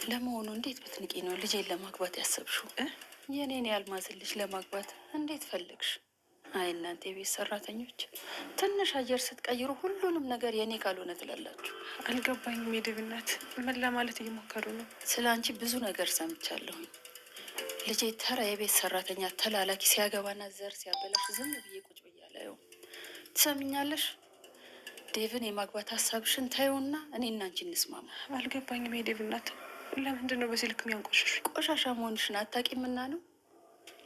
ለመሆኑ እንዴት ብትንቂ ነው ልጄን ለማግባት ያሰብሽው? የኔን የአልማዝን ልጅ ለማግባት እንዴት ፈለግሽ? አይ እናንተ የቤት ሰራተኞች ትንሽ አየር ስትቀይሩ ሁሉንም ነገር የኔ ካልሆነ ትላላችሁ። አልገባኝም። የዴቭ እናት ምን ለማለት እየሞከሩ ነው? ስለ አንቺ ብዙ ነገር ሰምቻለሁኝ። ልጄ ተራ የቤት ሰራተኛ ተላላኪ ሲያገባና ዘር ሲያበላሽ ዝም ብዬ ቁጭ ብዬ አላየውም። ትሰምኛለሽ? ዴቭን የማግባት ሀሳብሽን ታዩና እኔና አንቺ እንስማማ። አልገባኝም። የዴቭ እናት ለምንድን ነው በዚህ ልክ የሚያንቆሽሽ? ቆሻሻ መሆንሽን አታውቂምና ነው።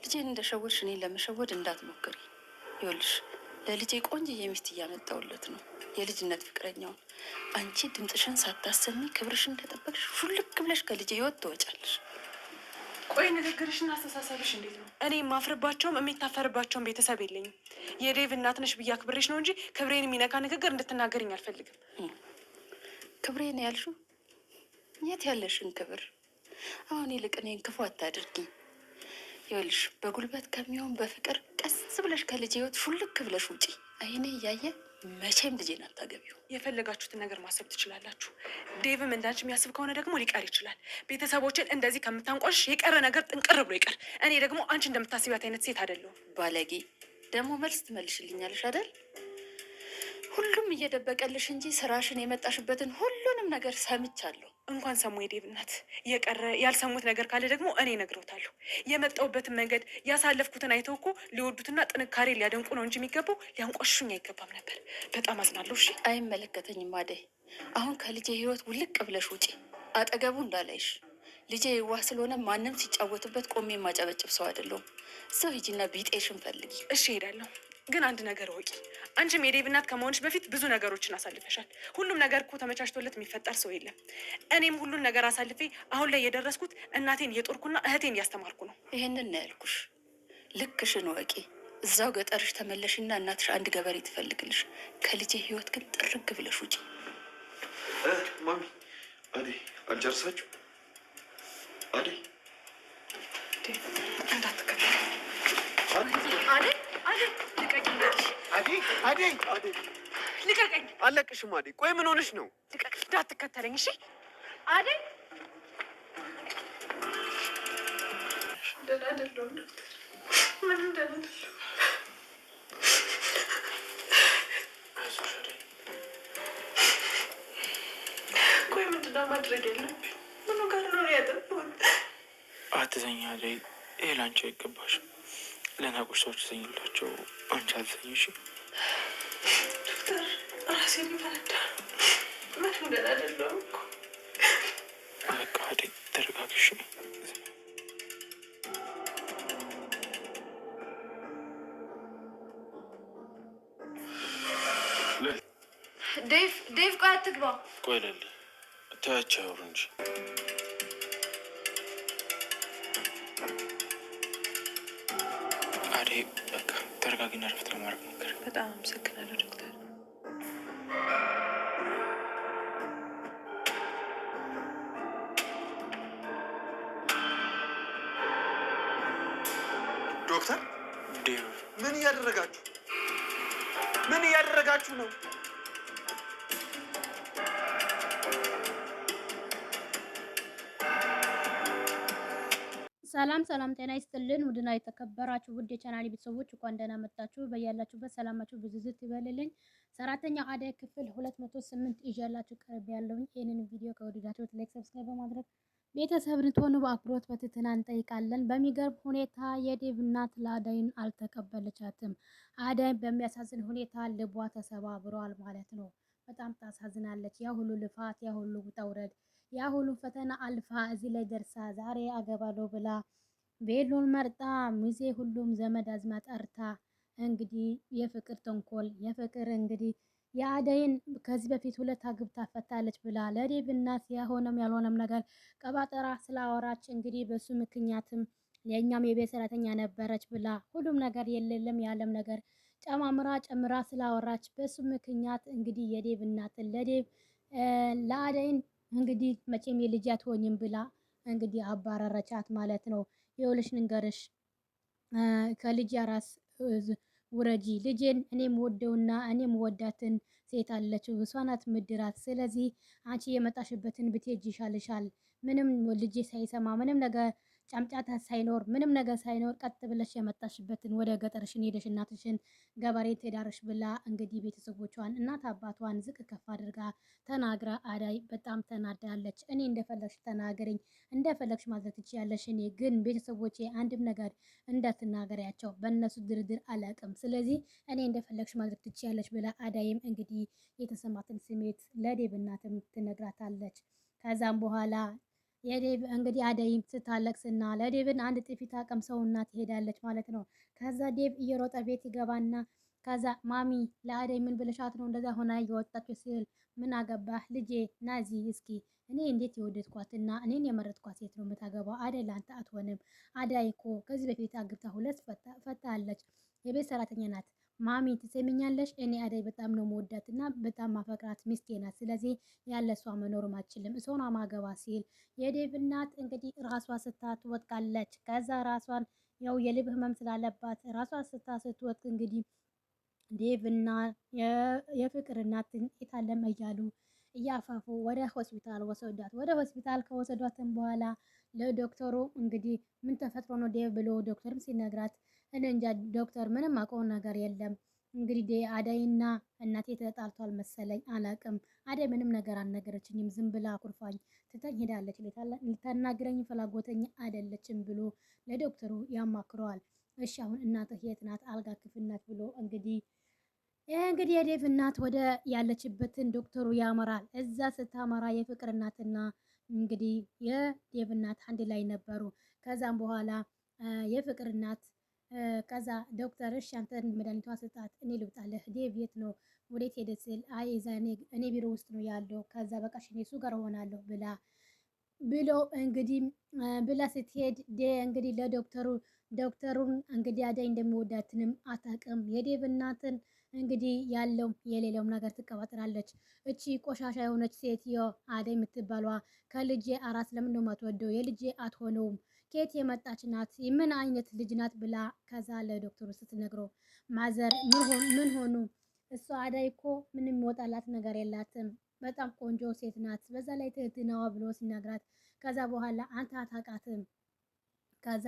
ልጄን እንደሸወድሽ እኔን ለመሸወድ እንዳትሞክሪ። ይኸውልሽ ለልጄ ቆንጅዬ ሚስት እያመጣሁለት ነው፣ የልጅነት ፍቅረኛውን። አንቺ ድምፅሽን ሳታሰሚ ክብርሽን እንደጠበቅሽ ሹልክ ብለሽ ከልጄ ህይወት ትወጫለሽ። ቆይ ንግግርሽና አስተሳሰብሽ እንዴት ነው? እኔ የማፍርባቸውም የሚታፈርባቸውም ቤተሰብ የለኝም። የዴቭ እናት ነሽ ብዬ አክብሬሽ ነው እንጂ ክብሬን የሚነካ ንግግር እንድትናገርኝ አልፈልግም። ክብሬን ያልሽው የት ያለሽን ክብር? አሁን ይልቅ እኔን ክፉ አታድርጊኝ። ይኸውልሽ በጉልበት ከሚሆን በፍቅር ቀስ ብለሽ ከልጄ ህይወት ሹልክ ብለሽ ውጪ። አይኔ እያየ መቼም ልጄን አታገቢው። የፈለጋችሁትን ነገር ማሰብ ትችላላችሁ። ዴቭም እንዳንቺ የሚያስብ ከሆነ ደግሞ ሊቀር ይችላል። ቤተሰቦችን እንደዚህ ከምታንቋሽ የቀረ ነገር ጥንቅር ብሎ ይቀር። እኔ ደግሞ አንቺ እንደምታስቢያት አይነት ሴት አይደለሁም። ባለጌ ደግሞ መልስ ትመልሽልኛለሽ አይደል? ሁሉም እየደበቀልሽ እንጂ ስራሽን የመጣሽበትን ሁሉንም ነገር ሰምቻለሁ። እንኳን ሰሙ የዴቭ እናት። የቀረ ያልሰሙት ነገር ካለ ደግሞ እኔ እነግረውታለሁ። የመጣሁበትን መንገድ ያሳለፍኩትን አይተው እኮ ሊወዱትና ጥንካሬ ሊያደንቁ ነው እንጂ የሚገባው ሊያንቋሽሹኝ አይገባም ነበር። በጣም አዝናለሁ። እሺ፣ አይመለከተኝም አደይ። አሁን ከልጄ ህይወት ውልቅ ብለሽ ውጪ፣ አጠገቡ እንዳላይሽ። ልጄ የዋህ ስለሆነ ማንም ሲጫወትበት ቆሜ የማጨበጭብ ሰው አይደለሁም። እዛው ሂጂና ቢጤሽን ፈልጊ። እሺ እሄዳለሁ። ግን አንድ ነገር እወቂ፣ አንቺም የዴቭ እናት ከመሆንሽ በፊት ብዙ ነገሮችን አሳልፈሻል። ሁሉም ነገር እኮ ተመቻችቶለት የሚፈጠር ሰው የለም። እኔም ሁሉን ነገር አሳልፌ አሁን ላይ የደረስኩት እናቴን እየጦርኩና እህቴን እያስተማርኩ ነው። ይህንን ነው ያልኩሽ። ልክሽን እወቂ። እዛው ገጠርሽ ተመለሽና እናትሽ አንድ ገበሬ ትፈልግልሽ። ከልጄ ህይወት ግን ጥርግ ብለሽ ውጪ። ማሚ አደይ አልጨርሳችሁ? አደይ እንዳትከተል። አደይ፣ አደይ ልቀቂኝ! አደይ አደይ አደይ ልቀቀኝ! አለቅሽም። አደይ ቆይ ምን ሆነሽ ነው? ልቀቀኝ! እንዳትከተለኝ እሺ። አደይ ደህና አይደለሁም ዶክተር፣ ምንም ደህና አይደለሁም። ቆይ ምንድን ነው ማድረግ ያለብኝ? ምኑ ጋር ነው ያጠፋሁት? አትዘኛ አደይ፣ ይሄ ለአንቺ አይገባሽም። ለናቁሽ ሰዎች ዘኝላቸው፣ አንቺ አትዘኝ እሺ። ዶክተር ራሴን ሊፈነዳ ነው። ምንም ደህና አይደለሁም እኮ። በቃ አደይ ተረጋጊ እሺ። ዴቭ፣ ዴቭ፣ ቆይ አትግባ። ቆይ ለሊ ተያቸው ያወሩ እንጂ። አደይ በቃ ተረጋጊና ረፍት ለማድረግ ሞክሪ። በጣም አመሰግናለሁ ዶክተር። ዶክተር ዴቭ ምን እያደረጋችሁ ምን እያደረጋችሁ ነው? ሰላም ሰላም፣ ጤና ይስጥልን ውድና የተከበራችሁ ውድ የቻናሌ ቤተሰቦች እንኳን ደህና መጣችሁ። በያላችሁበት ሰላማችሁ ብዝዝት ይበልልኝ። ሰራተኛው አደይ ክፍል 208 ይዤላችሁ ቀርብ ያለውን ይህንን ቪዲዮ ከወደዳችሁት like፣ subscribe በማድረግ ቤተሰብ እንድትሆኑ በአክብሮት በትህትና እንጠይቃለን። በሚገርም ሁኔታ የዴቭ እናት ለአደይን አልተቀበለቻትም። አደይ በሚያሳዝን ሁኔታ ልቧ ተሰባብሯል ማለት ነው። በጣም ታሳዝናለች። ያ ሁሉ ልፋት፣ ያ ሁሉ ውጣ ውረድ፣ ያ ሁሉ ፈተና አልፋ እዚህ ላይ ደርሳ ዛሬ አገባለሁ ብላ ቤሎን መርጣ ሚዜ ሁሉም ዘመድ አዝማድ ጠርታ እንግዲህ የፍቅር ተንኮል የፍቅር እንግዲህ የአደይን ከዚህ በፊት ሁለት አግብታ ፈታለች ብላ ለዴቭ እናት የሆነም ያልሆነም ነገር ቀባጠራ ስላወራች እንግዲህ በሱ ምክንያትም የእኛም የቤት ሰራተኛ ነበረች ብላ ሁሉም ነገር የሌለም ያለም ነገር ጨማምራ ጨምራ ስላወራች በሱ ምክንያት እንግዲህ የዴቭ እናትን ለዴቭ ለአደይን እንግዲህ መቼም የልጅ አትሆኝም ብላ እንግዲህ አባረረቻት ማለት ነው። ይኸውልሽ ንገርሽ ከልጅ ራስ ውረጂ፣ ልጄን እኔም ወደውና እኔም ወዳትን ሴት አለችው፣ እሷ ናት ምድራት። ስለዚህ አንቺ የመጣሽበትን ብትሄጂ ይሻልሻል። ምንም ልጄ ሳይሰማ፣ ምንም ነገር ጫምጫታ ሳይኖር፣ ምንም ነገር ሳይኖር ቀጥ ብለሽ የመጣሽበትን ወደ ገጠርሽን ሄደሽ እናትሽን ገበሬ ትዳርሽ ብላ እንግዲህ ቤተሰቦቿን እናት አባቷን ዝቅ ከፍ አድርጋ ተናግራ አዳይ በጣም ተናዳለች። እኔ እንደፈለግሽ ተናገረኝ፣ እንደፈለግሽ ማድረግ ትችያለሽ። እኔ ግን ቤተሰቦቼ አንድም ነገር እንዳትናገሪያቸው፣ በእነሱ ድርድር አላቅም። ስለዚህ እኔ እንደፈለግሽ ማድረግ ትችያለሽ ብላ አዳይም እንግዲህ የተሰማትን ስሜት ለዴብ እናትም ትነግራታለች። ከዛም በኋላ የዴብ እንግዲህ አደይም ስታለቅስና ለዴብን አንድ ጥፊ ታቀምሰውና ትሄዳለች ማለት ነው። ከዛ ዴብ እየሮጠ ቤት ይገባና ከዛ ማሚ ለአደይ ምን ብለሻት ነው እንደዛ ሆና እየወጣችው ሲል፣ ምን አገባህ ልጄ፣ ናዚ እስኪ እኔ እንዴት የወደድኳትና እኔን የመረጥኳት ሴት ነው የምታገባው። አደይ ለአንተ አትሆንም። አደይ እኮ ከዚህ በፊት አግብታ ሁለት ፈታለች። የቤት ሰራተኛ ናት። ማሚ ትሰሚኛለሽ? እኔ አደይ በጣም ነው መወዳት እና በጣም ማፈቅራት ሚስቴ ናት። ስለዚህ ያለ እሷ መኖርም አልችልም፣ እሷን ማገባ ሲል የዴቭ እናት እንግዲህ ራሷ ስታ ትወድቃለች። ከዛ ራሷን ያው የልብ ህመም ስላለባት ራሷ ስታ ስትወድቅ እንግዲህ ዴቭ እና የፍቅር እናት የታለም እያሉ እያፋፉ ወደ ሆስፒታል ወሰዷት። ወደ ሆስፒታል ከወሰዷትም በኋላ ለዶክተሩ እንግዲህ ምን ተፈጥሮ ነው ዴቭ ብሎ ዶክተርም ሲነግራት፣ እኔ እንጃ ዶክተር፣ ምንም አውቀው ነገር የለም። እንግዲህ አደይና እናቴ ተጣልቷል መሰለኝ፣ አላቅም። አደይ ምንም ነገር አልነገረችኝም፣ ዝም ብላ አኩርፋኝ ትተኝ ሄዳለች፣ ልታናግረኝ ፍላጎተኛ አይደለችም ብሎ ለዶክተሩ ያማክረዋል። እሺ አሁን እናትህ የት ናት? አልጋ ክፍል ናት ብሎ እንግዲህ የዴቭ እናት ወደ ያለችበትን ዶክተሩ ያመራል። እዛ ስታመራ የፍቅር እናትና እንግዲህ የዴቭ እናት አንድ ላይ ነበሩ። ከዛም በኋላ የፍቅር እናት ከዛ ዶክተር እሺ አንተን መድኃኒቷን ስጣት፣ እኔ ልውጣልህ፣ ዴቭ የት ነው፣ ወዴት ሄደ ስል፣ አይ እዛ እኔ ቢሮ ውስጥ ነው ያለው። ከዛ በቃ እኔ እሱ ጋር ሆናለሁ ብላ ብሎ እንግዲህ ብላ ስትሄድ እንግዲህ ለዶክተሩ ዶክተሩን እንግዲህ አደይ እንደሚወዳትንም አታውቅም። የዴቭ እናትን እንግዲህ ያለው የሌለውም ነገር ትቀባጥራለች። እቺ ቆሻሻ የሆነች ሴትዮ አደይ የምትባሏ ከልጄ አራስ ለምን ነው የማትወደው? የልጄ አትሆነውም፣ ከየት የመጣች ናት? ምን አይነት ልጅ ናት? ብላ ከዛ ለዶክተሩ ስትነግረው፣ ማዘር ምን ሆኑ? እሷ አደይ እኮ ምንም ይወጣላት ነገር የላትም። በጣም ቆንጆ ሴት ናት። በዛ ላይ ትህትናዋ ብሎ ሲነግራት፣ ከዛ በኋላ አንተ አታውቃትም። ከዛ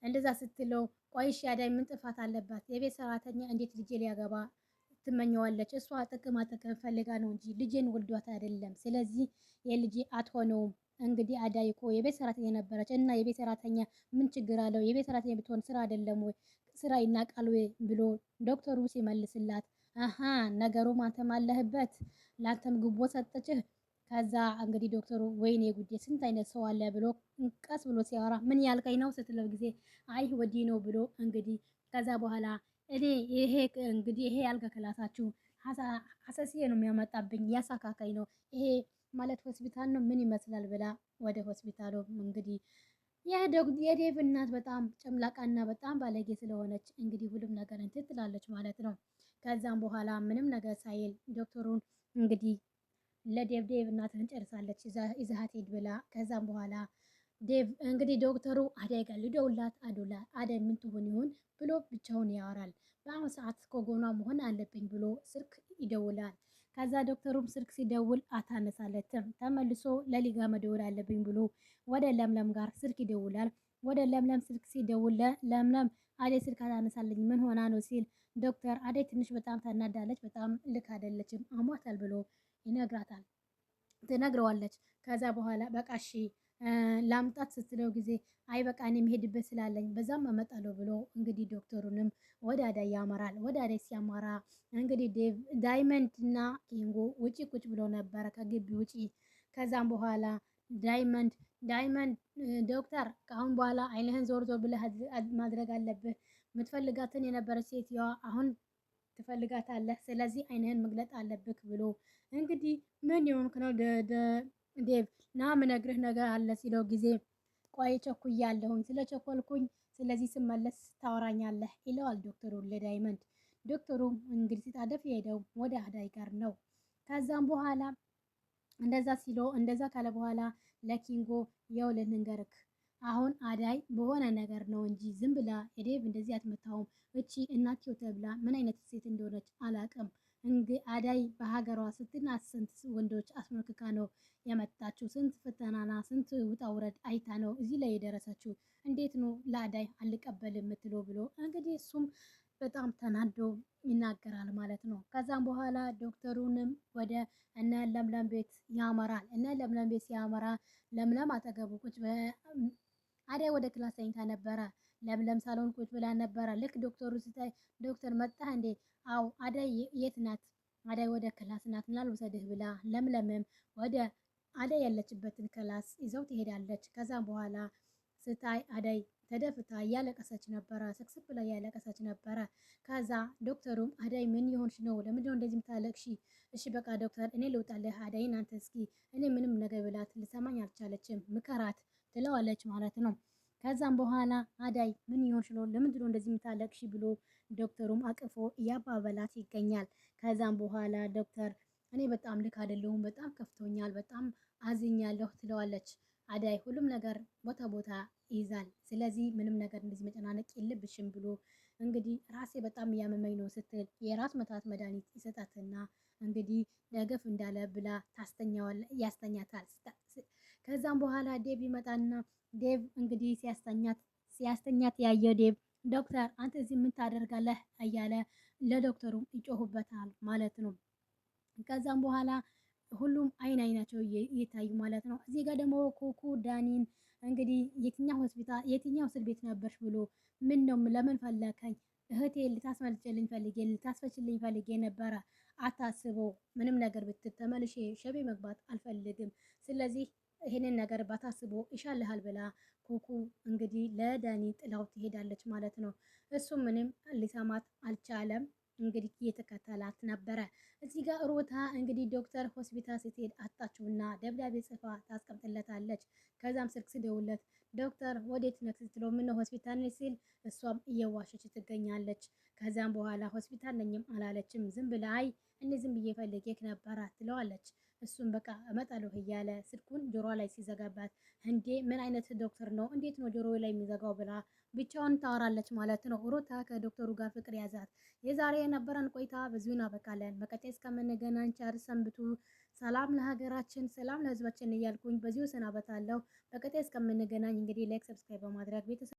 እንደዛ ስትለው፣ ቆይሽ አዳይ ምን ጥፋት አለባት? የቤት ሰራተኛ እንዴት ልጄ ሊያገባ ትመኘዋለች? እሷ ጥቅማ ጥቅም ፈልጋ ነው እንጂ ልጄን ወልዷት አይደለም። ስለዚህ የልጄ አትሆነውም። እንግዲህ አዳይ እኮ የቤት ሰራተኛ ነበረች እና የቤት ሰራተኛ ምን ችግር አለው? የቤት ሰራተኛ ብትሆን ስራ አይደለም ወይ? ስራ ይናቃል ወይ? ብሎ ዶክተሩ ሲመልስላት፣ አሀ ነገሩም አንተም አለህበት፣ ለአንተም ጉቦ ሰጠችህ። ከዛ እንግዲህ ዶክተሩ ወይኔ ጉዴ ስንት አይነት ሰው አለ ብሎ ቀስ ብሎ ሲያወራ፣ ምን ያልከኝ ነው ስትለው ጊዜ፣ አይ ወዲህ ነው ብሎ እንግዲህ ከዛ በኋላ እኔ ይሄ እንግዲህ ይሄ ያልጋ ክላሳችሁ ሀሰስዬ ነው የሚያመጣብኝ፣ ያሳካካኝ ነው፣ ይሄ ማለት ሆስፒታል ነው ምን ይመስላል ብላ ወደ ሆስፒታሉ እንግዲህ የዴቭ እናት በጣም ጨምላቃና በጣም ባለጌ ስለሆነች እንግዲህ ሁሉም ነገር እንትን ትላለች ማለት ነው። ከዛም በኋላ ምንም ነገር ሳይል ዶክተሩን እንግዲህ ለዴቭ ዴቭ እናትህን ጨርሳለች ይዘሃት ሂድ ብላ፣ ከዛም በኋላ ዴቭ እንግዲህ ዶክተሩ አደይ ጋር ልደውላት አዶላ አደይ ምን ትሆን ይሆን ብሎ ብቻውን ያወራል። በአሁኑ ሰዓት ከጎኗ መሆን አለብኝ ብሎ ስልክ ይደውላል። ከዛ ዶክተሩም ስልክ ሲደውል አታነሳለትም። ተመልሶ ለሊጋ መደወል አለብኝ ብሎ ወደ ለምለም ጋር ስልክ ይደውላል። ወደ ለምለም ስልክ ሲደውል ለምለም አደይ ስልክ አታነሳለኝ ምን ሆና ነው ሲል፣ ዶክተር አደይ ትንሽ በጣም ታናዳለች፣ በጣም ልክ አይደለችም፣ አሟታል ብሎ ይነግራታል፣ ትነግረዋለች። ከዛ በኋላ በቃ እሺ ላምጣት ስትለው ጊዜ፣ አይ በቃ እኔ የምሄድበት ስላለኝ በዛም እመጣለሁ ብሎ እንግዲህ ዶክተሩንም ወደ አዳይ ያመራል። ወደ አዳይ ሲያመራ እንግዲህ ዳይመንድ እና ኪንጎ ውጪ ቁጭ ብሎ ነበረ ከግቢ ውጪ። ከዛም በኋላ ዳይመንድ ዳይመንድ ዶክተር ከአሁን በኋላ አይንህን ዞር ዞር ብለህ ማድረግ አለብህ። የምትፈልጋትን የነበረች ሴትየዋ አሁን ትፈልጋታለህ። ስለዚህ አይንህን መግለጥ አለብህ ብሎ እንግዲህ ምን የሆንክ ነው ዴቭ፣ ና ምነግርህ ነገር አለ ሲለው ጊዜ፣ ቆይ ቸኩያለሁኝ፣ ስለቸኮልኩኝ ስለዚህ ስመለስ ታወራኛለህ ይለዋል ዶክተሩ ለዳይመንድ። ዶክተሩ እንግዲህ ሲጣደፍ የሄደው ወደ አዳይ ጋር ነው። ከዛም በኋላ እንደዛ ሲሎ እንደዛ ካለ በኋላ ለኪንጎ ያው ልንገርክ አሁን አዳይ በሆነ ነገር ነው እንጂ ዝም ብላ የዴቭ እንደዚህ አትመታውም። እቺ እናትየው ተብላ ምን አይነት ሴት እንደሆነች አላቅም። እንግዲህ አዳይ በሀገሯ ስንትና ስንት ወንዶች አስመልክካ ነው የመጣችው። ስንት ፈተናና ስንት ውጣ ውረድ አይታ ነው እዚህ ላይ የደረሰችው። እንዴት ነው ለአዳይ አልቀበል የምትለው ብሎ እንግዲህ እሱም በጣም ተናዶ ይናገራል ማለት ነው። ከዛም በኋላ ዶክተሩንም ወደ እነ ለምለም ቤት ያመራል። እነ ለምለም ቤት ሲያመራ ለምለም አጠገቡ ቁጭ አዳይ ወደ class ተኝታ ነበረ። ለምለም ሳሎን ቁጭ ብላ ነበረ። ልክ ዶክተሩ ስታይ ዶክተር መጣህ እንዴ? አው አዳይ የት ናት? አዳይ ወደ class ናት እና ልውሰድህ ብላ ለምለምም ወደ አዳይ ያለችበትን class ይዘው ትሄዳለች። ከዛም በኋላ ስታይ አዳይ ተደፍታ እያለቀሰች ነበረ። ስቅስቅ ብላ እያለቀሰች ነበረ። ከዛ ዶክተሩም አዳይ ምን የሆንሽ ነው? ለምንድነው እንደዚህ የምታለቅሺ? እሺ በቃ ዶክተር እኔ ልውጣልህ፣ አዳይን አንተ እስኪ እኔ ምንም ነገር ብላት ልሰማኝ አልቻለችም፣ ምከራት ትለዋለች ማለት ነው። ከዛም በኋላ አዳይ ምን ይሆንሽ ነው? ለምንድነው እንደዚህ የምታለቅሺ? ብሎ ዶክተሩም አቅፎ እያባበላት ይገኛል። ከዛም በኋላ ዶክተር እኔ በጣም ልክ አይደለሁም፣ በጣም ከፍቶኛል፣ በጣም አዝኛለሁ ትለዋለች። አዳይ ሁሉም ነገር ቦታ ቦታ ይይዛል። ስለዚህ ምንም ነገር እንደዚህ መጨናነቅ የለብሽም ብሎ እንግዲህ ራሴ በጣም እያመመኝ ነው ስትል የራስ መታት መድኃኒት ይሰጣትና እንግዲህ ደገፍ እንዳለ ብላ ያስተኛታል። ከዛም በኋላ ዴቭ ይመጣና ዴቭ እንግዲህ ሲያስተኛት ያየው ዴቭ ዶክተር አንተ እዚህ ምን ታደርጋለህ እያለ ለዶክተሩም ይጮሁበታል ማለት ነው። ከዛም በኋላ ሁሉም አይን አይናቸው እየታዩ ማለት ነው። እዚህ ጋር ደግሞ ኩኩ ዳኒን እንግዲህ የትኛው ሆስፒታል የትኛው እስር ቤት ነበርሽ ብሎ ምን ነው ለምን ፈለከኝ? እህቴ ልታስመልጭልኝ ፈልጌ ልታስፈችልኝ ፈልጌ ነበረ። አታስበው ምንም ነገር ብትል ተመልሼ ሸቤ መግባት አልፈልግም። ስለዚህ ይሄንን ነገር ባታስቦ ይሻልሃል ብላ ኩኩ እንግዲህ ለዳኒ ጥላው ትሄዳለች ማለት ነው። እሱ ምንም ሊሰማት አልቻለም። እንግዲህ እየተከተላት ነበረ። እዚህ ጋር ሩታ እንግዲህ ዶክተር ሆስፒታል ስትሄድ አጣችውና ደብዳቤ ጽፋ ታስቀምጥለታለች። ከዛም ስልክ ስደውለት ዶክተር ወዴት ነህ ስትለው ምነው ሆስፒታል ነኝ ሲል እሷም እየዋሸች ትገኛለች። ከዛም በኋላ ሆስፒታል ነኝም አላለችም። ዝም ብላ አይ እኔ ዝም ብዬ ፈልጌክ ነበረ ትለዋለች። እሱም በቃ እመጣለሁ እያለ ስልኩን ጆሮ ላይ ሲዘጋባት እንዴ ምን አይነት ዶክተር ነው? እንዴት ነው ጆሮ ላይ የሚዘጋው? ብላ ብቻውን ታወራለች ማለት ነው። ሩታ ከዶክተሩ ጋር ፍቅር ያዛት። የዛሬ የነበረን ቆይታ በዚሁ እናበቃለን። በቀጣይ እስከምንገናኝ ቸር ሰንብቱ። ሰላም ለሀገራችን፣ ሰላም ለሕዝባችን እያልኩኝ በዚሁ እሰናበታለሁ። በቀጣይ እስከምንገናኝ እንግዲህ like፣ subscribe በማድረግ ቤተሰብ